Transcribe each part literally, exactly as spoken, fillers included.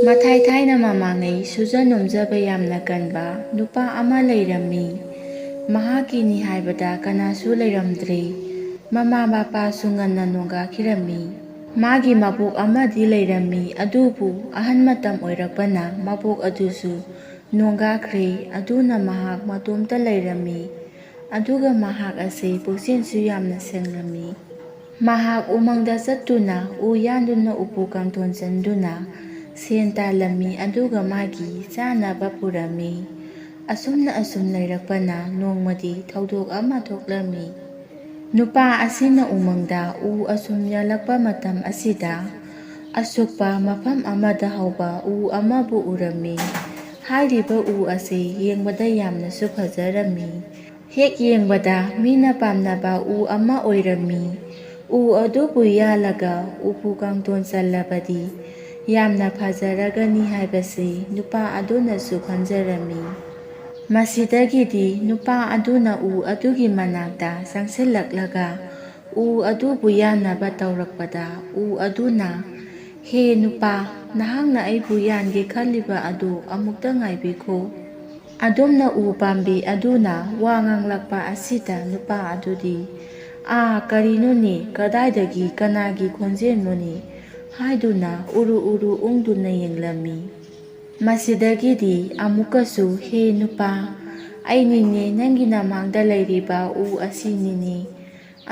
ꯃꯊꯥꯏ ꯊꯥꯏꯅ ꯃꯃꯥꯡꯉꯩ ꯁꯨꯖ ꯅꯣꯝꯖꯕ ꯌꯥꯝꯅ ꯀꯟꯕ ꯅꯨꯄꯥ ꯑꯃ ꯂꯩꯔꯝꯃꯤ꯫ ꯃꯍꯥꯛꯀꯤꯅꯤ ꯍꯥꯏꯕꯗ ꯀꯅꯥꯁꯨ ꯂꯩꯔꯝꯗ꯭ꯔꯦ꯫ ꯃꯃꯥ ꯃꯄꯥꯁꯨ ꯉꯟꯅ ꯅꯣꯡꯒꯥꯈꯤꯔꯝꯃꯤ꯫ ꯃꯥꯒꯤ ꯃꯕꯣꯛ ꯑꯃꯗꯤ ꯂꯩꯔꯝꯃꯤ, ꯑꯗꯨꯕꯨ ꯑꯍꯟ ꯃꯇꯝ ꯑꯣꯏꯔꯛꯄꯅ ꯃꯕꯣꯛ ꯑꯗꯨꯁꯨ ꯅꯣꯡꯒꯥꯈ꯭ꯔꯦ꯫ ꯑꯗꯨꯅ ꯃꯍꯥꯛ ꯃꯇꯣꯝꯇ ꯂꯩꯔꯝꯃꯤ꯫ ꯑꯗꯨꯒ ꯃꯍꯥꯛ ꯑꯁꯤ ꯄꯨꯛꯆꯦꯜꯁꯨ ꯌꯥꯝꯅ ꯁꯦꯡꯂꯝꯃꯤ꯫ ꯃꯍꯥꯛ ꯎꯃꯪꯗ ꯆꯠꯇꯨꯅ ꯎ ꯌꯥꯟꯗꯨꯅ ꯎꯄꯨ ꯀꯥꯡꯊꯣꯟ ꯆꯟꯗꯨꯅ ꯁꯦꯟ ꯇꯥꯜꯂꯝꯃꯤ, ꯑꯗꯨꯒ ꯃꯥꯒꯤ ꯆꯥꯅꯕ ꯄꯨꯔꯝꯃꯤ꯫ ꯑꯁꯨꯝꯅ ꯑꯁꯨꯝ ꯂꯩꯔꯛꯄꯅ ꯅꯣꯡꯃꯗꯤ ꯊꯧꯗꯣꯛ ꯑꯃ ꯊꯣꯛꯂꯝꯃꯤ꯫ ꯅꯨꯄꯥ ꯑꯁꯤꯅ ꯎꯃꯪꯗ ꯎ ꯑꯁꯨꯝ ꯌꯥꯜꯂꯛꯄ ꯃꯇꯝ ꯑꯁꯤꯗ ꯑꯁꯨꯛꯄ ꯃꯐꯝ ꯑꯃꯗ ꯍꯧꯕ ꯎ ꯑꯃꯕꯨ ꯎꯔꯝꯃꯤ꯫ ꯍꯥꯏꯔꯤꯕ ꯎ ꯑꯁꯤ ꯌꯦꯡꯕꯗ ꯌꯥꯝꯅꯁꯨ ꯐꯖꯔꯝꯃꯤ꯫ ꯍꯦꯛ ꯌꯦꯡꯕꯗ ꯃꯤꯅ ꯄꯥꯝꯅꯕ ꯎ ꯑꯃ ꯑꯣꯏꯔꯝꯃꯤ꯫ ꯎ ꯑꯗꯨꯕꯨ ꯌꯥꯜꯂꯒ ꯎꯄꯨ ꯀꯥꯡꯊꯣꯟ ꯆꯜꯂꯕꯗꯤ ꯌꯥꯝꯅ ꯐꯖꯔꯒꯅꯤ ꯍꯥꯏꯕꯁꯤ ꯅꯨꯄꯥ ꯑꯗꯨꯅꯁꯨ ꯈꯟꯖꯔꯝꯃꯤ꯫ ꯃꯁꯤꯗꯒꯤꯗꯤ ꯅꯨꯄꯥ ꯑꯗꯨꯅ ꯎ ꯑꯗꯨꯒꯤ ꯃꯅꯥꯛꯇ ꯆꯪꯁꯤꯜꯂꯛꯂꯒ ꯎ ꯑꯗꯨꯕꯨ ꯌꯥꯟꯅꯕ ꯇꯧꯔꯛꯄꯗ ꯎ ꯑꯗꯨꯅ, "ꯍꯦ ꯅꯨꯄꯥ, ꯅꯍꯥꯛꯅ ꯑꯩꯕꯨ ꯌꯥꯟꯒꯦ ꯈꯜꯂꯤꯕ ꯑꯗꯨ ꯑꯃꯨꯛꯇ ꯉꯥꯏꯕꯤꯈꯣ꯫" ꯑꯗꯨꯝꯅ ꯎ ꯄꯥꯝꯕꯤ ꯑꯗꯨꯅ ꯋꯥ ꯉꯥꯡꯂꯛꯄ ꯑꯁꯤꯗ ꯅꯨꯄꯥ ꯑꯗꯨꯗꯤ, "ꯑꯥ, ꯀꯔꯤꯅꯣꯅꯦ? ꯀꯗꯥꯏꯗꯒꯤ ꯀꯅꯥꯒꯤ ꯈꯣꯟꯖꯦꯜꯅꯣꯅꯦ?" ꯍꯥꯏꯗꯨꯅ ꯎꯔꯨ ꯎꯔꯨ ꯎꯪꯗꯨꯅ ꯌꯦꯡꯂꯝꯃꯤ꯫ ꯃꯁꯤꯗꯒꯤꯗꯤ ꯑꯃꯨꯛꯀꯁꯨ, "ꯍꯦ ꯅꯨꯄꯥ, ꯑꯩꯅꯤꯅꯦ, ꯅꯪꯒꯤ ꯅꯃꯥꯡꯗ ꯂꯩꯔꯤꯕ ꯎ ꯑꯁꯤꯅꯤꯅꯦ꯫"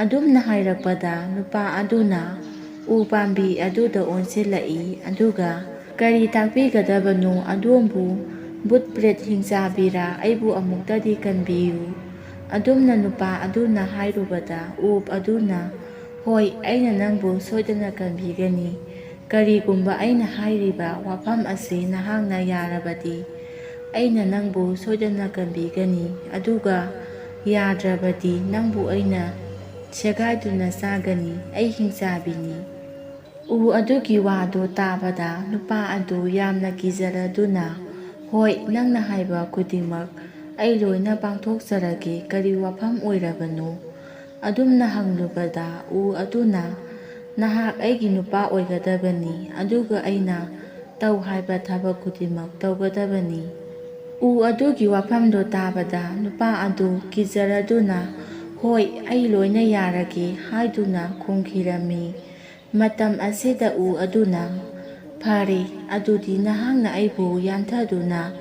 ꯑꯗꯨꯝꯅ ꯍꯥꯏꯔꯛꯄꯗ ꯅꯨꯄꯥ ꯑꯗꯨꯅ ꯎ ꯄꯥꯝꯕꯤ ꯑꯗꯨꯗ ꯑꯣꯟꯁꯤꯜꯂꯛꯏ, ꯑꯗꯨꯒ, "ꯀꯔꯤ ꯇꯥꯛꯄꯤꯒꯗꯕꯅꯣ ꯑꯗꯣꯝꯕꯨ? ꯚꯨꯠ ꯄ꯭ꯔꯦꯠ ꯍꯤꯡꯆꯥꯕꯤꯔꯥ? ꯑꯩꯕꯨ ꯑꯃꯨꯛꯇꯗꯤ ꯀꯟꯕꯤꯌꯨ꯫" ꯑꯗꯨꯝꯅ ꯅꯨꯄꯥ ꯑꯗꯨꯅ ꯍꯥꯏꯔꯨꯕꯗ ꯎꯞ ꯑꯗꯨꯅ, "ꯍꯣꯏ, ꯑꯩꯅ ꯅꯪꯕꯨ ꯁꯣꯏꯗꯅ ꯀꯟꯕꯤꯒꯅꯤ꯫ ꯀꯔꯤꯒꯨꯝꯕ ꯑꯩꯅ ꯍꯥꯏꯔꯤꯕ ꯋꯥꯐꯝ ꯑꯁꯤ ꯅꯍꯥꯛꯅ ꯌꯥꯔꯕꯗꯤ ꯑꯩꯅ ꯅꯪꯕꯨ ꯁꯣꯏꯗꯅ ꯀꯟꯕꯤꯒꯅꯤ, ꯑꯗꯨꯒ ꯌꯥꯗ꯭ꯔꯕꯗꯤ ꯅꯪꯕꯨ ꯑꯩꯅ ꯁꯦꯒꯥꯏꯗꯨꯅ ꯆꯥꯒꯅꯤ꯫ ꯑꯩ ꯍꯤꯡꯆꯥꯕꯤꯅꯤ꯫" ꯎ ꯑꯗꯨꯒꯤ ꯋꯥꯗꯨ ꯇꯥꯕꯗ ꯅꯨꯄꯥ ꯑꯗꯨ ꯌꯥꯝꯅ ꯀꯤꯖꯔꯗꯨꯅ, "ꯍꯣꯏ, ꯅꯪꯅ ꯍꯥꯏꯕ ꯈꯨꯗꯤꯡꯃꯛ ꯑꯩ ꯂꯣꯏꯅ ꯄꯥꯡꯊꯣꯛꯆꯔꯒꯦ꯫ ꯀꯔꯤ ꯋꯥꯐꯝ ꯑꯣꯏꯔꯕꯅꯣ?" ꯑꯗꯨꯝꯅ ꯍꯪꯂꯨꯕꯗ ꯎ ꯑꯗꯨꯅ, "ꯅꯍꯥꯛ ꯑꯩꯒꯤ ꯅꯨꯄꯥ ꯑꯣꯏꯒꯗꯕꯅꯤ, ꯑꯗꯨꯒ ꯑꯩꯅ ꯇꯧ ꯍꯥꯏꯕ ꯊꯕꯛ ꯈꯨꯗꯤꯡꯃꯛ ꯇꯧꯒꯗꯕꯅꯤ꯫ ꯎ ꯑꯗꯨꯒꯤ ꯋꯥꯐꯝꯗꯨ ꯇꯥꯕꯗ ꯅꯨꯄꯥ ꯑꯗꯨ ꯀꯤꯖꯔꯗꯨꯅ, "ꯍꯣꯏ, ꯑꯩ ꯂꯣꯏꯅ ꯌꯥꯔꯒꯦ" ꯍꯥꯏꯗꯨꯅ ꯈꯨꯝꯈꯤꯔꯝꯃꯤ꯫ ꯃꯇꯝ ꯑꯁꯤꯗ ꯎ ꯑꯗꯨꯅ, "ꯐꯔꯦ, ꯑꯗꯨꯗꯤ ꯅꯍꯥꯛꯅ ꯑꯩꯕꯨ ꯌꯥꯟꯊꯗꯨꯅ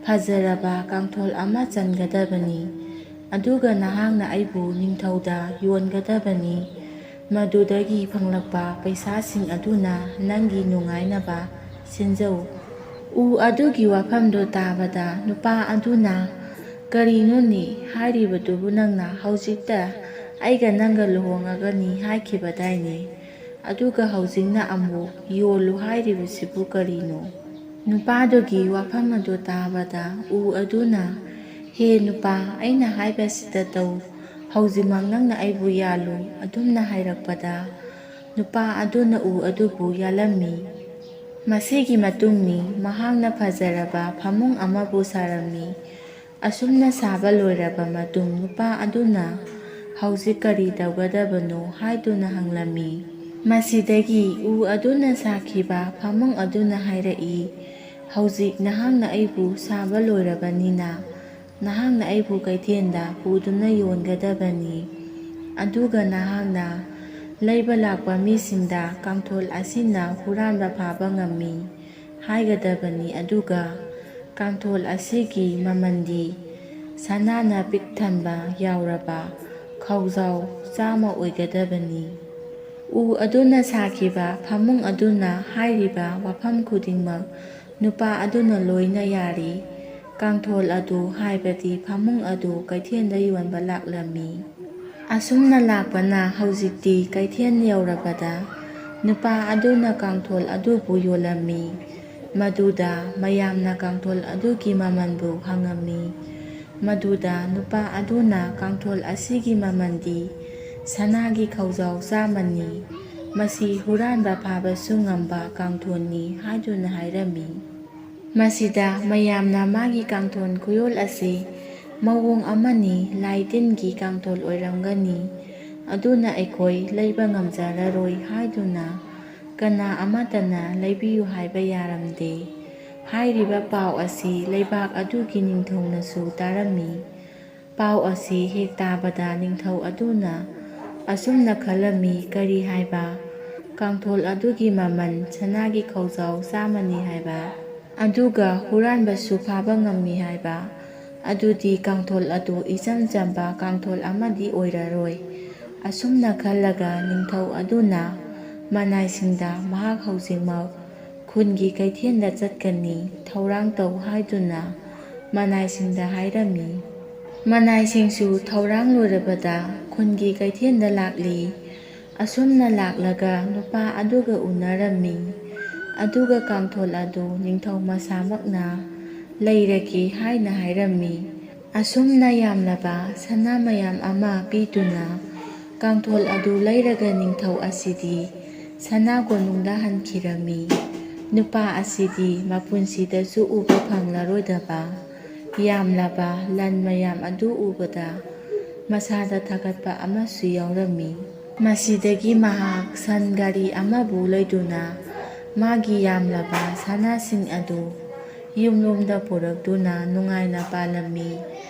ꯐꯖꯔꯕ ꯀꯥꯡꯊꯣꯜ ꯑꯃ ꯆꯟꯒꯗꯕꯅꯤ, ꯑꯗꯨꯒ ꯅꯍꯥꯛꯅ ꯑꯩꯕꯨ ꯅꯤꯡꯊꯧꯗ ꯌꯣꯟꯒꯗꯕꯅꯤ꯫ ꯃꯗꯨꯗꯒꯤ ꯐꯪꯂꯛꯄ ꯄꯩꯁꯥꯁꯤꯡ ꯑꯗꯨꯅ ꯅꯪꯒꯤ ꯅꯨꯡꯉꯥꯏꯅꯕ ꯁꯤꯟꯖꯧ"꯫ ꯎ ꯑꯗꯨꯒꯤ ꯋꯥꯐꯝꯗꯨ ꯇꯥꯕꯗ ꯅꯨꯄꯥ ꯑꯗꯨꯅ, "ꯀꯔꯤꯅꯣꯅꯦ ꯍꯥꯏꯔꯤꯕꯗꯨꯕꯨ? ꯅꯪꯅ ꯍꯧꯖꯤꯛꯇ ꯑꯩꯒ ꯅꯪꯒ ꯂꯨꯍꯣꯡꯉꯒꯅꯤ ꯍꯥꯏꯈꯤꯕꯗꯥꯏꯅꯦ? ꯑꯗꯨꯒ ꯍꯧꯖꯤꯛꯅ ꯑꯃꯨꯛ ꯌꯣꯜꯂꯨ ꯍꯥꯏꯔꯤꯕꯁꯤꯕꯨ ꯀꯔꯤꯅꯣ?" ꯅꯨꯄꯥꯗꯨꯒꯤ ꯋꯥꯐꯝ ꯑꯗꯨ ꯇꯥꯕꯗ ꯎ ꯑꯗꯨꯅ, "ꯍꯦ ꯅꯨꯄꯥ, ꯑꯩꯅ ꯍꯥꯏꯕꯁꯤꯗ ꯇꯧ꯫ ꯍꯧꯖꯤꯛꯃꯛ ꯅꯪꯅ ꯑꯩꯕꯨ ꯌꯥꯜꯂꯨ" ꯑꯗꯨꯝꯅ ꯍꯥꯏꯔꯛꯄꯗ, ꯅꯨꯄꯥ ꯑꯗꯨꯅ ꯎ ꯑꯗꯨꯕꯨ ꯌꯥꯜꯂꯝꯃꯤ꯫ ꯃꯁꯤꯒꯤ ꯃꯇꯨꯡꯅꯤ ꯃꯍꯥꯛꯅ ꯐꯖꯔꯕ ꯐꯃꯨꯡ ꯑꯃꯕꯨ ꯁꯥꯔꯝꯃꯤ꯫ ꯑꯁꯨꯝꯅ ꯁꯥꯕ ꯂꯣꯏꯔꯕ ꯃꯇꯨꯡ, ꯅꯨꯄꯥ ꯑꯗꯨꯅ, "ꯍꯧꯖꯤꯛ ꯀꯔꯤ ꯇꯧꯒꯗꯕꯅꯣ?" ꯍꯥꯏꯗꯨꯅ ꯍꯪꯂꯝꯃꯤ꯫ ꯃꯁꯤꯗꯒꯤ ꯎ ꯑꯗꯨꯅ ꯁꯥꯈꯤꯕ ꯐꯃꯨꯡ ꯑꯗꯨꯅ ꯍꯥꯏꯔꯛꯏ, "ꯍꯧꯖꯤꯛ ꯅꯍꯥꯛꯅ ꯑꯩꯕꯨ ꯁꯥꯕ ꯂꯣꯏꯔꯕꯅꯤꯅ, ꯅꯍꯥꯛꯅ ꯑꯩꯕꯨ ꯀꯩꯊꯦꯜꯗ ꯄꯨꯗꯨꯅ ꯌꯣꯟꯒꯗꯕꯅꯤ꯫ ꯑꯗꯨꯒ ꯅꯍꯥꯛꯅ ꯂꯩꯕ ꯂꯥꯛꯄ ꯃꯤꯁꯤꯡꯗ ꯀꯥꯡꯊꯣꯜ ꯑꯁꯤꯅ ꯍꯨꯔꯥꯟꯕ ꯐꯥꯕ ꯉꯝꯃꯤ" ꯍꯥꯏꯒꯗꯕꯅꯤ꯫ ꯑꯗꯨꯒ ꯀꯥꯡꯊꯣꯜ ꯑꯁꯤꯒꯤ ꯃꯃꯜꯗꯤ ꯁꯅꯥꯅ ꯄꯤꯛ ꯊꯟꯕ ꯌꯥꯎꯔꯕ ꯈꯥꯎꯖꯥꯎ ꯆꯥꯝꯃ ꯑꯣꯏꯒꯗꯕꯅꯤ꯫ ꯎ ꯑꯗꯨꯅ ꯁꯥꯈꯤꯕ ꯐꯃꯨꯡ ꯑꯗꯨꯅ ꯍꯥꯏꯔꯤꯕ ꯋꯥꯐꯝ ꯈꯨꯗꯤꯡꯃꯛ ꯅꯨꯄꯥ ꯑꯗꯨꯅ ꯂꯣꯏꯅ ꯌꯥꯔꯤ꯫ ꯀꯥꯡꯊꯣꯜ ꯑꯗꯨ, ꯍꯥꯏꯕꯗꯤ ꯐꯃꯨꯡ ꯑꯗꯨ, ꯀꯩꯊꯦꯜꯗ ꯌꯣꯟꯕ ꯂꯥꯛꯂꯝꯃꯤ꯫ ꯑꯁꯨꯝꯅ ꯂꯥꯛꯄꯅ ꯍꯧꯖꯤꯛꯇꯤ ꯀꯩꯊꯦꯜ ꯌꯧꯔꯕꯗ ꯅꯨꯄꯥ ꯑꯗꯨꯅ ꯀꯥꯡꯊꯣꯜ ꯑꯗꯨꯕꯨ ꯌꯣꯜꯂꯝꯃꯤ꯫ ꯃꯗꯨꯗ ꯃꯌꯥꯝꯅ ꯀꯥꯡꯊꯣꯜ ꯑꯗꯨꯒꯤ ꯃꯃꯜꯕꯨ ꯍꯪꯉꯝꯃꯤ꯫ ꯃꯗꯨꯗ ꯅꯨꯄꯥ ꯑꯗꯨꯅ, "ꯀꯥꯡꯊꯣꯜ ꯑꯁꯤꯒꯤ ꯃꯃꯜꯗꯤ ꯁꯅꯥꯒꯤ ꯈꯥꯎꯖꯥꯎ ꯆꯥꯝꯃꯅꯤ꯫ ꯃꯁꯤ ꯍꯨꯔꯥꯟꯕ ꯐꯥꯕꯁꯨ ꯉꯝꯕ ꯀꯥꯡꯊꯣꯜꯅꯤ" ꯍꯥꯏꯗꯨꯅ ꯍꯥꯏꯔꯝꯃꯤ꯫ ꯃꯁꯤꯗ ꯃꯌꯥꯝꯅ ꯃꯥꯒꯤ ꯀꯥꯡꯊꯣꯜ ꯈꯨꯌꯣꯜ ꯑꯁꯤ ꯃꯑꯣꯡ ꯑꯃꯅꯤ, ꯂꯥꯏ ꯇꯤꯟꯒꯤ ꯀꯥꯡꯊꯣꯜ ꯑꯣꯏꯔꯝꯒꯅꯤ, ꯑꯗꯨꯅ ꯑꯩꯈꯣꯏ ꯂꯩꯕ ꯉꯝꯖꯔꯔꯣꯏ ꯍꯥꯏꯗꯨꯅ ꯀꯅꯥ ꯑꯃꯠꯇꯅ ꯂꯩꯕꯤꯌꯨ ꯍꯥꯏꯕ ꯌꯥꯔꯝꯗꯦ꯫ ꯍꯥꯏꯔꯤꯕ ꯄꯥꯎ ꯑꯁꯤ ꯂꯩꯕꯥꯛ ꯑꯗꯨꯒꯤ ꯅꯤꯡꯊꯧꯅꯁꯨ ꯇꯥꯔꯝꯃꯤ꯫ ꯄꯥꯎ ꯑꯁꯤ ꯍꯦꯛ ꯇꯥꯕꯗ ꯅꯤꯡꯊꯧ ꯑꯗꯨꯅ ꯑꯁꯨꯝꯅ ꯈꯜꯂꯝꯃꯤ, "ꯀꯔꯤ ꯍꯥꯏꯕ? ꯀꯥꯡꯊꯣꯜ ꯑꯗꯨꯒꯤ ꯃꯃꯜ ꯁꯅꯥꯒꯤ ꯈꯧꯖꯥꯎ ꯆꯥꯝꯃꯅꯤ ꯍꯥꯏꯕ? ꯑꯗꯨꯒ ꯍꯨꯔꯥꯟꯕꯁꯨ ꯐꯥꯕ ꯉꯝꯃꯤ ꯍꯥꯏꯕ? ꯑꯗꯨꯗꯤ ꯀꯥꯡꯊꯣꯜ ꯑꯗꯨ ꯏꯆꯝ ꯆꯝꯕ ꯀꯥꯡꯊꯣꯜ ꯑꯃꯗꯤ ꯑꯣꯏꯔꯔꯣꯏ"꯫ ꯑꯁꯨꯝꯅ ꯈꯜꯂꯒ ꯅꯤꯡꯊꯧ ꯑꯗꯨꯅ ꯃꯅꯥꯏꯁꯤꯡꯗ ꯃꯍꯥꯛ ꯍꯧꯖꯤꯛꯃꯛ ꯈꯨꯟꯒꯤ ꯀꯩꯊꯦꯜꯗ ꯆꯠꯀꯅꯤ, ꯊꯧꯔꯥꯡ ꯇꯧ ꯍꯥꯏꯗꯨꯅ ꯃꯅꯥꯏꯁꯤꯡꯗ ꯍꯥꯏꯔꯝꯃꯤ꯫ ꯃꯅꯥꯏꯁꯤꯡꯁꯨ ꯊꯧꯔꯥꯡ ꯂꯣꯏꯔꯕꯗ ꯈꯨꯟꯒꯤ ꯀꯩꯊꯦꯜꯗ ꯂꯥꯛꯂꯤ꯫ ꯑꯁꯨꯝꯅ ꯂꯥꯛꯂꯒ ꯅꯨꯄꯥ ꯑꯗꯨꯒ ꯎꯅꯔꯝꯃꯤ꯫ ꯑꯗꯨꯒ ꯀꯥꯡꯊꯣꯜ ꯑꯗꯨ ꯅꯤꯡꯊꯧ ꯃꯁꯥꯃꯛꯅ ꯂꯩꯔꯒꯦ ꯍꯥꯏꯅ ꯍꯥꯏꯔꯝꯃꯤ꯫ ꯑꯁꯨꯝꯅ ꯌꯥꯝꯂꯕ ꯁꯅꯥ ꯃꯌꯥꯝ ꯑꯃ ꯄꯤꯗꯨꯅ ꯀꯥꯡꯊꯣꯜ ꯑꯗꯨ ꯂꯩꯔꯒ ꯅꯤꯡꯊꯧ ꯑꯁꯤꯗꯤ ꯁꯅꯥ ꯀꯣꯅꯨꯡꯗ ꯍꯟꯈꯤꯔꯝꯃꯤ꯫ ꯅꯨꯄꯥ ꯑꯁꯤꯗꯤ ꯃꯄꯨꯟꯁꯤꯗꯁꯨ ꯎꯕ ꯐꯪꯂꯔꯣꯏꯗꯕ ꯌꯥꯝꯂꯕ ꯂꯟ ꯃꯌꯥꯝ ꯑꯗꯨ ꯎꯕꯗ ꯃꯁꯥꯗ ꯊꯥꯒꯠꯄ ꯑꯃꯁꯨ ꯌꯥꯎꯔꯝꯃꯤ꯫ ꯃꯁꯤꯗꯒꯤ ꯃꯍꯥꯛ ꯁꯟ ꯒꯥꯔꯤ ꯑꯃꯕꯨ ꯂꯩꯗꯨꯅ ꯃꯥꯒꯤ ꯌꯥꯝꯂꯕ ꯁꯅꯥꯁꯤꯡ ꯑꯗꯨ ꯌꯨꯝꯂꯣꯝꯗ ꯄꯨꯔꯛꯇꯨꯅ ꯅꯨꯡꯉꯥꯏꯅ ꯄꯥꯜꯂꯝꯃꯤ꯫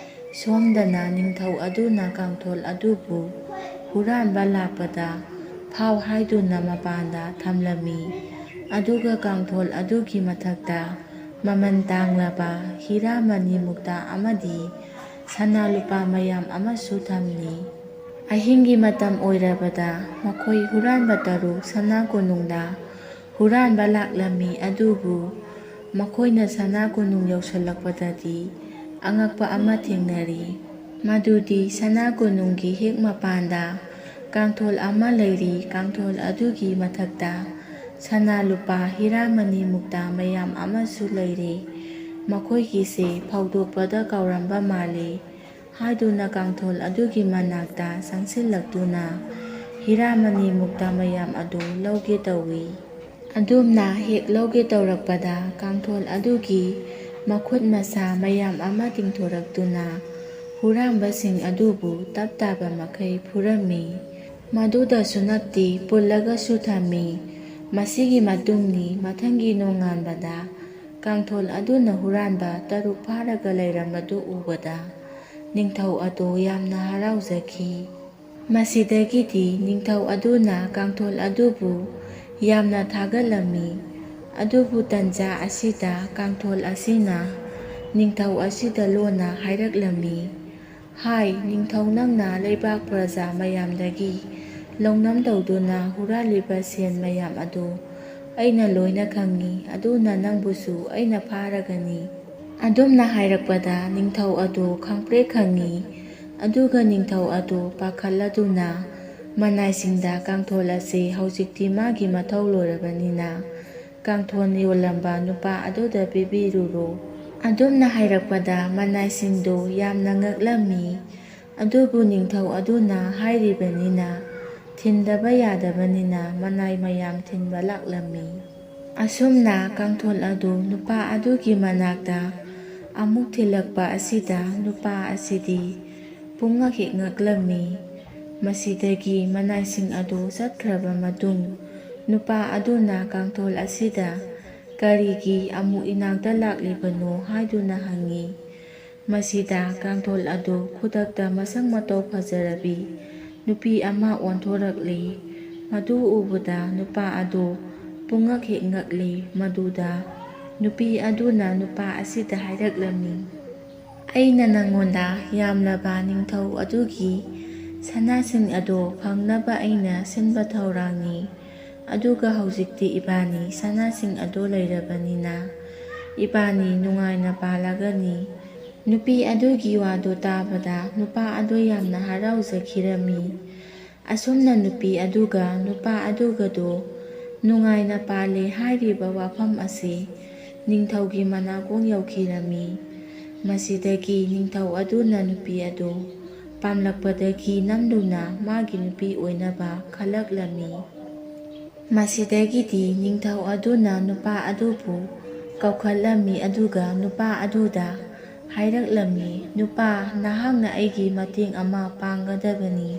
ꯁꯣꯝꯗꯅ ꯅꯤꯡꯊꯧ ꯑꯗꯨꯅ ꯀꯥꯡꯊꯣꯜ ꯑꯗꯨꯕꯨ ꯍꯨꯔꯥꯟꯕ ꯂꯥꯛꯄꯗ ꯐꯥꯎ ꯍꯥꯏꯗꯨꯅ ꯃꯄꯥꯟꯗ ꯊꯝꯂꯝꯃꯤ꯫ ꯑꯗꯨꯒ ꯀꯥꯡꯊꯣꯜ ꯑꯗꯨꯒꯤ ꯃꯊꯛꯇ ꯃꯃꯜ ꯇꯥꯡꯂꯕ ꯍꯤꯔꯥ ꯃꯅꯤ ꯃꯨꯛꯇꯥ ꯑꯃꯗꯤ ꯁꯅꯥ ꯂꯨꯄꯥ ꯃꯌꯥꯝ ꯑꯃꯁꯨ ꯊꯝꯂꯤ꯫ ꯑꯍꯤꯡꯒꯤ ꯃꯇꯝ ꯑꯣꯏꯔꯕꯗ ꯃꯈꯣꯏ ꯍꯨꯔꯥꯟꯕ ꯇꯔꯨꯛ ꯁꯅꯥ ꯀꯣꯅꯨꯡꯗ ꯍꯨꯔꯥꯟꯕ ꯂꯥꯛꯂꯝꯃꯤ꯫ ꯑꯗꯨꯕꯨ ꯃꯈꯣꯏꯅ ꯁꯅꯥ ꯀꯣꯅꯨꯡ ꯌꯧꯁꯤꯜꯂꯛꯄꯗꯗꯤ ꯑꯉꯛꯄ ꯑꯃ ꯊꯦꯡꯅꯔꯤ꯫ ꯃꯗꯨꯗꯤ ꯁꯅꯥ ꯀꯣꯅꯨꯡꯒꯤ ꯍꯦꯛ ꯃꯄꯥꯟꯗ ꯀꯥꯡꯊꯣꯜ ꯑꯃ ꯂꯩꯔꯤ꯫ ꯀꯥꯡꯊꯣꯜ ꯑꯗꯨꯒꯤ ꯃꯊꯛꯇ ꯁꯅꯥ ꯂꯨꯄꯥ ꯍꯤꯔꯥ ꯃꯅꯤ ꯃꯨꯛꯇꯥ ꯃꯌꯥꯝ ꯑꯃꯁꯨ ꯂꯩꯔꯤ꯫ ꯃꯈꯣꯏꯒꯤꯁꯦ ꯐꯧꯗꯣꯛꯄꯗ ꯀꯥꯎꯔꯝꯕ ꯃꯥꯜꯂꯤ ꯍꯥꯏꯗꯨꯅ ꯀꯥꯡꯊꯣꯜ ꯑꯗꯨꯒꯤ ꯃꯅꯥꯛꯇ ꯆꯪꯁꯤꯜꯂꯛꯇꯨꯅ ꯍꯤꯔꯥ ꯃꯅꯤ ꯃꯨꯛꯇꯥ ꯃꯌꯥꯝ ꯑꯗꯨ ꯂꯧꯒꯦ ꯇꯧꯏ꯫ ꯑꯗꯨꯝꯅ ꯍꯦꯛ ꯂꯧꯒꯦ ꯇꯧꯔꯛꯄꯗ ꯀꯥꯡꯊꯣꯜ ꯑꯗꯨꯒꯤ ꯃꯈꯨꯠ ꯃꯁꯥ ꯃꯌꯥꯝ ꯑꯃ ꯇꯤꯡꯊꯣꯔꯛꯇꯨꯅ ꯍꯨꯔꯥꯟꯕꯁꯤꯡ ꯑꯗꯨꯕꯨ ꯇꯞ ꯇꯥꯕ ꯃꯈꯩ ꯐꯨꯔꯝꯃꯤ꯫ ꯃꯗꯨꯗꯁꯨ ꯅꯠꯇꯦ, ꯄꯨꯜꯂꯒꯁꯨ ꯊꯝꯃꯤ꯫ ꯃꯁꯤꯒꯤ ꯃꯇꯨꯡꯅꯤ꯫ ꯃꯊꯪꯒꯤ ꯅꯣꯡꯉꯥꯟꯕꯗ ꯀꯥꯡꯊꯣꯜ ꯑꯗꯨꯅ ꯍꯨꯔꯥꯟꯕ ꯇꯔꯨꯛ ꯐꯥꯔꯒ ꯂꯩꯔꯝꯕꯗꯨ ꯎꯕꯗ ꯅꯤꯡꯊꯧ ꯑꯗꯨ ꯌꯥꯝꯅ ꯍꯔꯥꯎꯖꯈꯤ꯫ ꯃꯁꯤꯗꯒꯤꯗꯤ ꯅꯤꯡꯊꯧ ꯑꯗꯨꯅ ꯀꯥꯡꯊꯣꯜ ꯑꯗꯨꯕꯨ ꯌꯥꯝꯅ ꯊꯥꯒꯠꯂꯝꯃꯤ꯫ ꯑꯗꯨꯕꯨ ꯇꯟꯖꯥ ꯑꯁꯤꯗ ꯀꯥꯡꯊꯣꯜ ꯑꯁꯤꯅ ꯅꯤꯡꯊꯧ ꯑꯁꯤꯗ ꯂꯣꯟꯅ ꯍꯥꯏꯔꯛꯂꯝꯃꯤ, "ꯍꯥꯏ, ꯅꯤꯡꯊꯧ, ꯅꯪꯅ ꯂꯩꯕꯥꯛ ꯄ꯭ꯔꯖꯥ ꯃꯌꯥꯝꯗꯒꯤ ꯂꯧꯅꯝ ꯇꯧꯗꯨꯅ ꯍꯨꯔꯥꯜꯂꯤꯕ ꯁꯦꯟ ꯃꯌꯥꯝ ꯑꯗꯨ ꯑꯩꯅ ꯂꯣꯏꯅ ꯈꯪꯏ, ꯑꯗꯨꯅ ꯅꯪꯕꯨꯁꯨ ꯑꯩꯅ ꯐꯥꯔꯒꯅꯤ"꯫ ꯑꯗꯨꯝꯅ ꯍꯥꯏꯔꯛꯄꯗ ꯅꯤꯡꯊꯧ ꯑꯗꯨ ꯈꯪꯄ꯭ꯔꯦꯛ ꯈꯪꯏ꯫ ꯑꯗꯨꯒ ꯅꯤꯡꯊꯧ ꯑꯗꯨ ꯄꯥꯈꯠꯂꯗꯨꯅ ꯃꯅꯥꯏꯁꯤꯡꯗ ꯀꯥꯡꯊꯣꯜ ꯑꯁꯤ ꯍꯧꯖꯤꯛꯇꯤ ꯃꯥꯒꯤ ꯃꯊꯧ ꯂꯣꯏꯔꯕꯅꯤꯅ ꯀꯥꯡꯊꯣꯜ ꯌꯣꯜꯂꯝꯕ ꯅꯨꯄꯥ ꯑꯗꯨꯗ ꯄꯤꯕꯤꯔꯨꯔꯣ꯫ ꯑꯗꯨꯝꯅ ꯍꯥꯏꯔꯛꯄꯗ ꯃꯅꯥꯏꯁꯤꯡꯗꯨ ꯌꯥꯝꯅ ꯉꯛꯂꯝꯃꯤ꯫ ꯑꯗꯨꯕꯨ ꯅꯤꯡꯊꯧ ꯑꯗꯨꯅ ꯍꯥꯏꯔꯤꯕꯅꯤꯅ ꯊꯤꯟꯗꯕ ꯌꯥꯗꯕꯅꯤꯅ ꯃꯅꯥꯏ ꯃꯌꯥꯝ ꯊꯤꯟꯕ ꯂꯥꯛꯂꯝꯃꯤ꯫ ꯑꯁꯨꯝꯅ ꯀꯥꯡꯊꯣꯜ ꯑꯗꯨ ꯅꯨꯄꯥ ꯑꯗꯨꯒꯤ ꯃꯅꯥꯛꯇ ꯑꯃꯨꯛ ꯊꯤꯜꯂꯛꯄ ꯑꯁꯤꯗ ꯅꯨꯄꯥ ꯑꯁꯤꯗꯤ ꯄꯨꯡꯉꯛ ꯍꯦꯛ ꯉꯛꯂꯝꯃꯤ꯫ ꯃꯁꯤꯗꯒꯤ ꯃꯅꯥꯏꯁꯤꯡ ꯑꯗꯨ ꯆꯠꯈ꯭ꯔꯕ ꯃꯇꯨꯡ ꯅꯨꯄꯥ ꯑꯗꯨꯅ ꯀꯥꯡꯊꯣꯜ ꯑꯁꯤꯗ ꯀꯔꯤꯒꯤ ꯑꯃꯨꯛ ꯏꯅꯥꯛꯇ ꯂꯥꯛꯂꯤꯕꯅꯣ ꯍꯥꯏꯗꯨꯅ ꯍꯪꯉꯤ꯫ ꯃꯁꯤꯗ ꯀꯥꯡꯊꯣꯜ ꯑꯗꯨ ꯈꯨꯗꯛꯇ ꯃꯁꯛ ꯃꯇꯧ ꯐꯖꯔꯕꯤ ꯅꯨꯄꯤ ꯑꯃ ꯑꯣꯟꯊꯣꯔꯛꯂꯤ꯫ ꯃꯗꯨ ꯎꯕꯗ ꯅꯨꯄꯥ ꯑꯗꯨ ꯄꯨꯡꯉꯛ ꯍꯦꯛ ꯉꯛꯂꯤ꯫ ꯃꯗꯨꯗ ꯅꯨꯄꯤ ꯑꯗꯨꯅ ꯅꯨꯄꯥ ꯑꯁꯤꯗ ꯍꯥꯏꯔꯛꯂꯝꯃꯤ, "ꯑꯩꯅ ꯅꯪꯉꯣꯟꯗ ꯌꯥꯝꯂꯕ ꯅꯤꯡꯊꯧ ꯑꯗꯨꯒꯤ ꯁꯅꯥꯁꯤꯡ ꯑꯗꯣ ꯐꯪꯅꯕ ꯑꯩꯅ ꯁꯤꯟꯕ ꯊꯧꯔꯥꯡꯅꯤ꯫ ꯑꯗꯨꯒ ꯍꯧꯖꯤꯛꯇꯤ ꯏꯕꯥꯅꯤ ꯁꯅꯥꯁꯤꯡ ꯑꯗꯣ ꯂꯩꯔꯕꯅꯤꯅ ꯏꯕꯥꯅꯤ ꯅꯨꯡꯉꯥꯏꯅ ꯄꯥꯜꯂꯒꯅꯤ"꯫ ꯅꯨꯄꯤ ꯑꯗꯨꯒꯤ ꯋꯥꯗꯨ ꯇꯥꯕꯗ ꯅꯨꯄꯥ ꯑꯗꯨ ꯌꯥꯝꯅ ꯍꯔꯥꯎꯖꯈꯤꯔꯝꯃꯤ꯫ ꯑꯁꯨꯝꯅ ꯅꯨꯄꯤ ꯑꯗꯨꯒ ꯅꯨꯄꯥ ꯑꯗꯨꯒꯗꯨ ꯅꯨꯡꯉꯥꯏꯅ ꯄꯥꯜꯂꯦ ꯍꯥꯏꯔꯤꯕ ꯋꯥꯐꯝ ꯑꯁꯤ ꯅꯤꯡꯊꯧꯒꯤ ꯃꯅꯥꯀꯣꯡ ꯌꯧꯈꯤꯔꯝꯃꯤ꯫ ꯃꯁꯤꯗꯒꯤ ꯅꯤꯡꯊꯧ ꯑꯗꯨꯅ ꯅꯨꯄꯤ ꯑꯗꯨ ꯄꯥꯝꯂꯛꯄꯗꯒꯤ ꯅꯝꯗꯨꯅ ꯃꯥꯒꯤ ꯅꯨꯄꯤ ꯑꯣꯏꯅꯕ ꯈꯜꯂꯛꯂꯝꯃꯤ꯫ ꯃꯁꯤꯗꯒꯤꯗꯤ ꯅꯤꯡꯊꯧ ꯑꯗꯨꯅ ꯅꯨꯄꯥ ꯑꯗꯨꯕꯨ ꯀꯧꯈꯠꯂꯝꯃꯤ, ꯑꯗꯨꯒ ꯅꯨꯄꯥ ꯑꯗꯨꯗ ꯍꯥꯏꯔꯛꯂꯝꯃꯤ, "ꯅꯨꯄꯥ, ꯅꯍꯥꯛꯅ ꯑꯩꯒꯤ ꯃꯇꯦꯡ ꯑꯃ ꯄꯥꯡꯒꯗꯕꯅꯤ"꯫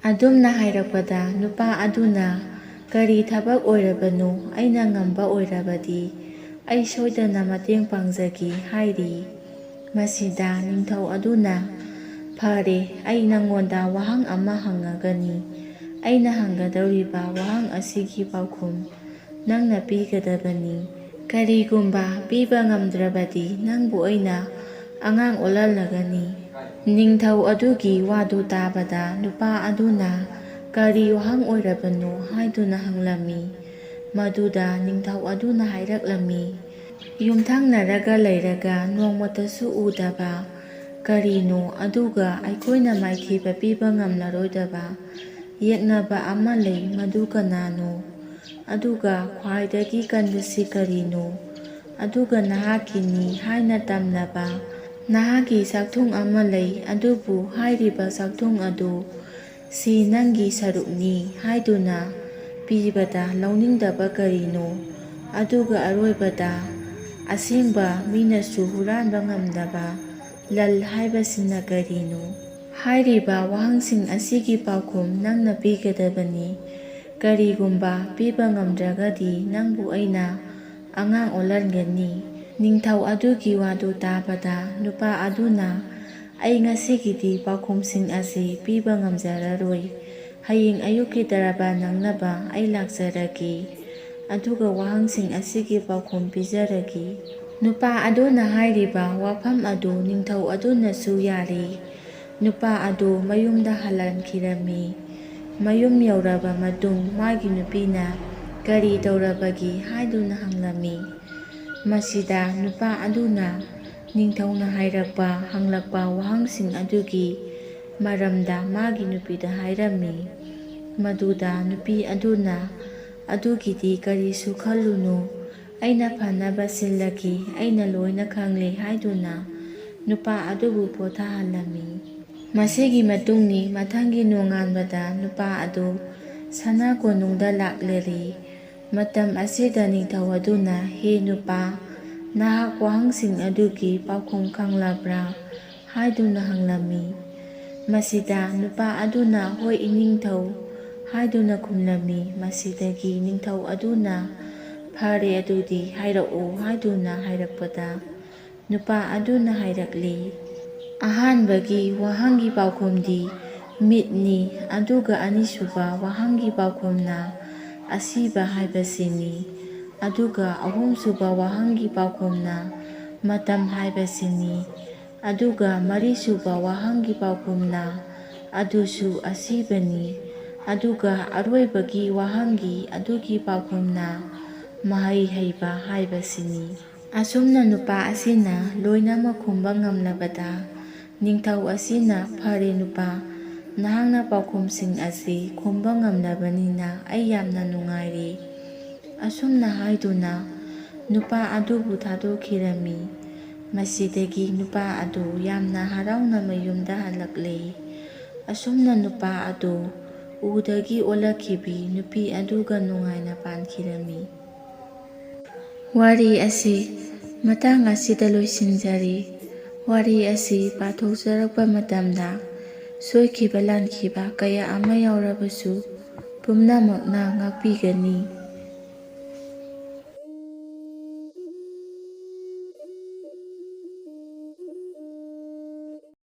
ꯑꯗꯨꯝꯅ ꯍꯥꯏꯔꯛꯄꯗ ꯅꯨꯄꯥ ꯑꯗꯨꯅ "ꯀꯔꯤ ꯊꯕꯛ ꯑꯣꯏꯔꯕꯅꯣ? ꯑꯩꯅ ꯉꯝꯕ ꯑꯣꯏꯔꯕꯗꯤ ꯑꯩ ꯁꯣꯏꯗꯅ ꯃꯇꯦꯡ ꯄꯥꯡꯖꯒꯦ" ꯍꯥꯏꯔꯤ꯫ ꯃꯁꯤꯗ ꯅꯤꯡꯊꯧ ꯑꯗꯨꯅ, "ꯐꯔꯦ, ꯑꯩ ꯅꯪꯉꯣꯟꯗ ꯋꯥꯍꯪ ꯑꯃ ꯍꯪꯉꯒꯅꯤ꯫ ꯑꯩꯅ ꯍꯪꯒꯗꯧꯔꯤꯕ ꯋꯥꯍꯪ ꯑꯁꯤꯒꯤ ꯄꯥꯎꯈꯨꯝ ꯅꯪꯅ ꯄꯤꯒꯗꯕꯅꯤ꯫ ꯀꯔꯤꯒꯨꯝꯕ ꯄꯤꯕ ꯉꯝꯗ꯭ꯔꯕꯗꯤ ꯅꯪꯕꯨ ꯑꯩꯅ ꯑꯉꯥꯡ ꯑꯣꯜꯍꯜꯂꯒꯅꯤ"꯫ ꯅꯤꯡꯊꯧ ꯑꯗꯨꯒꯤ ꯋꯥꯗꯨ ꯇꯥꯕꯗ ꯅꯨꯄꯥ ꯑꯗꯨꯅ "ꯀꯔꯤ ꯋꯥꯍꯪ ꯑꯣꯏꯔꯕꯅꯣ?" ꯍꯥꯏꯗꯨꯅ ꯍꯪꯂꯝꯃꯤ꯫ ꯃꯗꯨꯗ ꯅꯤꯡꯊꯧ ꯑꯗꯨꯅ ꯍꯥꯏꯔꯛꯂꯝꯃꯤ, "ꯌꯨꯝꯊꯪꯅꯔꯒ ꯂꯩꯔꯒ ꯅꯣꯡꯃꯇꯁꯨ ꯎꯗꯕ ꯀꯔꯤꯅꯣ, ꯑꯗꯨꯒ ꯑꯩꯈꯣꯏꯅ ꯃꯥꯏꯊꯤꯕ ꯄꯤꯕ ꯉꯝꯂꯔꯣꯏꯗꯕ ꯌꯦꯛꯅꯕ ꯑꯃ ꯂꯩ, ꯃꯗꯨ ꯀꯅꯥꯅꯣ? ꯑꯗꯨꯒ ꯈ꯭ꯋꯥꯏꯗꯒꯤ ꯀꯟꯕꯁꯤ ꯀꯔꯤꯅꯣ? ꯑꯗꯨꯒ ꯅꯍꯥꯛꯀꯤꯅꯤ ꯍꯥꯏꯅ ꯇꯝꯅꯕ ꯅꯍꯥꯛꯀꯤ ꯆꯥꯛꯊꯨꯡ ꯑꯃ ꯂꯩ, ꯑꯗꯨꯕꯨ ꯍꯥꯏꯔꯤꯕ ꯆꯥꯛꯊꯨꯡ ꯑꯗꯨ ꯁꯤ ꯅꯪꯒꯤ ꯁꯔꯨꯛꯅꯤ ꯍꯥꯏꯗꯨꯅ ꯄꯤꯕꯗ ꯂꯧꯅꯤꯡꯗꯕ ꯀꯔꯤꯅꯣ? ꯑꯗꯨꯒ ꯑꯔꯣꯏꯕꯗ, ꯑꯁꯦꯡꯕ ꯃꯤꯅꯁꯨ ꯍꯨꯔꯥꯟꯕ ꯉꯝꯗꯕ ꯂꯟ ꯍꯥꯏꯕꯁꯤꯅ ꯀꯔꯤꯅꯣ?" ꯍꯥꯏꯔꯤꯕ ꯋꯥꯍꯪꯁꯤꯡ ꯑꯁꯤꯒꯤ ꯄꯥꯎꯈꯨꯝ ꯅꯪꯅ ꯄꯤꯒꯗꯕꯅꯤ꯫ ꯀꯔꯤꯒꯨꯝꯕ ꯄꯤꯕ ꯉꯝꯗ꯭ꯔꯒꯗꯤ ꯅꯪꯕꯨ ꯑꯩꯅ ꯑꯉꯥꯡ ꯑꯣꯜꯍꯟꯒꯅꯤ꯫ ꯅꯤꯡꯊꯧ ꯑꯗꯨꯒꯤ ꯋꯥꯗꯨ ꯇꯥꯕꯗ ꯅꯨꯄꯥ ꯑꯗꯨꯅ, "ꯑꯩ ꯉꯁꯤꯒꯤꯗꯤ ꯄꯥꯎꯈꯨꯝꯁꯤꯡ ꯑꯁꯤ ꯄꯤꯕ ꯉꯝꯖꯔꯔꯣꯏ꯫ ꯍꯌꯦꯡ ꯑꯌꯨꯛꯀꯤ ꯗꯔꯕꯥꯔ ꯅꯪꯅꯕ ꯑꯩ ꯂꯥꯛꯆꯔꯒꯦ, ꯑꯗꯨꯒ ꯋꯥꯍꯪꯁꯤꯡ ꯑꯁꯤꯒꯤ ꯄꯥꯎꯈꯨꯝ ꯄꯤꯖꯔꯒꯦ"꯫ ꯅꯨꯄꯥ ꯑꯗꯨꯅ ꯍꯥꯏꯔꯤꯕ ꯋꯥꯐꯝ ꯑꯗꯨ ꯅꯤꯡꯊꯧ ꯑꯗꯨꯅꯁꯨ ꯌꯥꯔꯦ꯫ ꯅꯨꯄꯥ ꯑꯗꯨ ꯃꯌꯨꯝꯗ ꯍꯜꯍꯟꯈꯤꯔꯝꯃꯤ꯫ ꯃꯌꯨꯝ ꯌꯧꯔꯕ ꯃꯇꯨꯡ ꯃꯥꯒꯤ ꯅꯨꯄꯤꯅ "ꯀꯔꯤ ꯇꯧꯔꯕꯒꯦ?" ꯍꯥꯏꯗꯨꯅ ꯍꯪꯂꯝꯃꯤ꯫ ꯃꯁꯤꯗ ꯅꯨꯄꯥ ꯑꯗꯨꯅ ꯅꯤꯡꯊꯧꯅ ꯍꯥꯏꯔꯛꯄ, ꯍꯪꯂꯛꯄ ꯋꯥꯍꯪꯁꯤꯡ ꯑꯗꯨꯒꯤ ꯃꯔꯝꯗ ꯃꯥꯒꯤ ꯅꯨꯄꯤꯗ ꯍꯥꯏꯔꯝꯃꯤ꯫ ꯃꯗꯨꯗ ꯅꯨꯄꯤ ꯑꯗꯨꯅ, "ꯑꯗꯨꯒꯤꯗꯤ ꯀꯔꯤꯁꯨ ꯈꯜꯂꯨꯅꯨ, ꯑꯩꯅ ꯐꯅꯕ ꯁꯤꯜꯂꯒꯦ, ꯑꯩꯅ ꯂꯣꯏꯅ ꯈꯪꯂꯦ" ꯍꯥꯏꯗꯨꯅ ꯅꯨꯄꯥ ꯑꯗꯨꯕꯨ ꯄꯣꯊꯥꯍꯜꯂꯝꯃꯤ꯫ ꯃꯁꯤꯒꯤ ꯃꯇꯨꯡꯅꯤ ꯃꯊꯪꯒꯤ ꯅꯣꯡꯉꯥꯟꯕꯗ ꯅꯨꯄꯥ ꯑꯗꯨ ꯁꯅꯥ ꯀꯣꯅꯨꯡꯗ ꯂꯥꯛꯂꯔꯤ꯫ ꯃꯇꯝ ꯑꯁꯤꯗ ꯅꯤꯡꯊꯧ ꯑꯗꯨꯅ, "ꯍꯦ ꯅꯨꯄꯥ, ꯅꯍꯥꯛ ꯋꯥꯍꯪꯁꯤꯡ ꯑꯗꯨꯒꯤ ꯄꯥꯎꯈꯨꯝ ꯈꯪꯂꯕ꯭ꯔꯥ?" ꯍꯥꯏꯗꯨꯅ ꯍꯪꯂꯝꯃꯤ꯫ ꯃꯁꯤꯗ ꯅꯨꯄꯥ ꯑꯗꯨꯅ, "ꯍꯣꯏ ꯏꯅꯤꯡꯊꯧ, ꯍꯥꯏꯗꯨꯅ ꯈꯨꯝꯂꯝꯃꯤ꯫ ꯃꯁꯤꯗꯒꯤ ꯅꯤꯡꯊꯧ ꯑꯗꯨꯅ, "ꯐꯔꯦ, ꯑꯗꯨꯗꯤ ꯍꯥꯏꯔꯛꯎ" ꯍꯥꯏꯗꯨꯅ ꯍꯥꯏꯔꯛꯄꯗ, ꯅꯨꯄꯥ ꯑꯗꯨꯅ ꯍꯥꯏꯔꯛꯂꯤ, "ꯑꯍꯥꯟꯕꯒꯤ ꯋꯥꯍꯪꯒꯤ ꯄꯥꯎꯈꯨꯝꯗꯤ ꯃꯤꯠꯅꯤ, ꯑꯗꯨꯒ ꯑꯅꯤꯁꯨꯕ ꯋꯥꯍꯪꯒꯤ ꯄꯥꯎꯈꯨꯝꯅ ꯑꯁꯤꯕ ꯍꯥꯏꯕꯁꯤꯅꯤ, ꯑꯗꯨꯒ ꯑꯍꯨꯝꯁꯨꯕ ꯋꯥꯍꯪꯒꯤ ꯄꯥꯎꯈꯨꯝꯅ ꯃꯇꯝ ꯍꯥꯏꯕꯁꯤꯅꯤ, ꯑꯗꯨꯒ ꯃꯔꯤꯁꯨꯕ ꯋꯥꯍꯪꯒꯤ ꯄꯥꯎꯈꯨꯝꯅ ꯑꯗꯨꯁꯨ ꯑꯁꯤꯕꯅꯤ, ꯑꯗꯨꯒ ꯑꯔꯣꯏꯕꯒꯤ ꯋꯥꯍꯪꯒꯤ ꯑꯗꯨꯒꯤ ꯄꯥꯎꯈꯨꯝꯅ ꯃꯍꯩ ꯍꯩꯕ ꯍꯥꯏꯕꯁꯤꯅꯤ"꯫ ꯑꯁꯨꯝꯅ ꯅꯨꯄꯥ ꯑꯁꯤꯅ ꯂꯣꯏꯅꯃꯛ ꯈꯨꯝꯕ ꯉꯝꯂꯕꯗ, ꯅꯤꯡꯊꯧ ꯑꯁꯤꯅ, "ꯐꯔꯦ ꯅꯨꯄꯥ, ꯅꯍꯥꯛꯅ ꯄꯥꯎꯈꯨꯝꯁꯤꯡ ꯑꯁꯤ ꯈꯨꯝꯕ ꯉꯝꯂꯕꯅꯤꯅ ꯑꯩ ꯌꯥꯝꯅ ꯅꯨꯡꯉꯥꯏꯔꯦ"꯫ ꯑꯁꯨꯝꯅ ꯍꯥꯏꯗꯨꯅ ꯅꯨꯄꯥ ꯑꯗꯨꯕꯨ ꯊꯥꯗꯣꯛꯈꯤꯔꯝꯃꯤ꯫ ꯃꯁꯤꯗꯒꯤ ꯅꯨꯄꯥ ꯑꯗꯨ ꯌꯥꯝꯅ ꯍꯔꯥꯎꯅ ꯃꯌꯨꯝꯗ ꯍꯜꯂꯛꯂꯦ꯫ ꯑꯁꯨꯝꯅ ꯅꯨꯄꯥ ꯑꯗꯨ ꯎꯗꯒꯤ ꯑꯣꯜꯂꯛꯈꯤꯕꯤ ꯅꯨꯄꯤ ꯑꯗꯨꯒ ꯅꯨꯡꯉꯥꯏꯅ ꯄꯥꯟꯈꯤꯔꯝꯃꯤ꯫ ꯋꯥꯔꯤ ꯑꯁꯤ ꯃꯇꯥꯡ ꯑꯁꯤꯗ ꯂꯣꯏꯁꯤꯟꯖꯔꯤ꯫ ꯋꯥꯔꯤ ꯑꯁꯤ ꯄꯥꯊꯣꯛꯆꯔꯛꯄ ꯃꯇꯝꯗ ꯁꯣꯏꯈꯤꯕ ꯂꯥꯟꯈꯤꯕ ꯀꯌꯥ ꯑꯃ ꯌꯥꯎꯔꯕꯁꯨ ꯄꯨꯝꯅꯃꯛꯅ ꯉꯥꯛꯄꯤꯒꯅꯤ꯫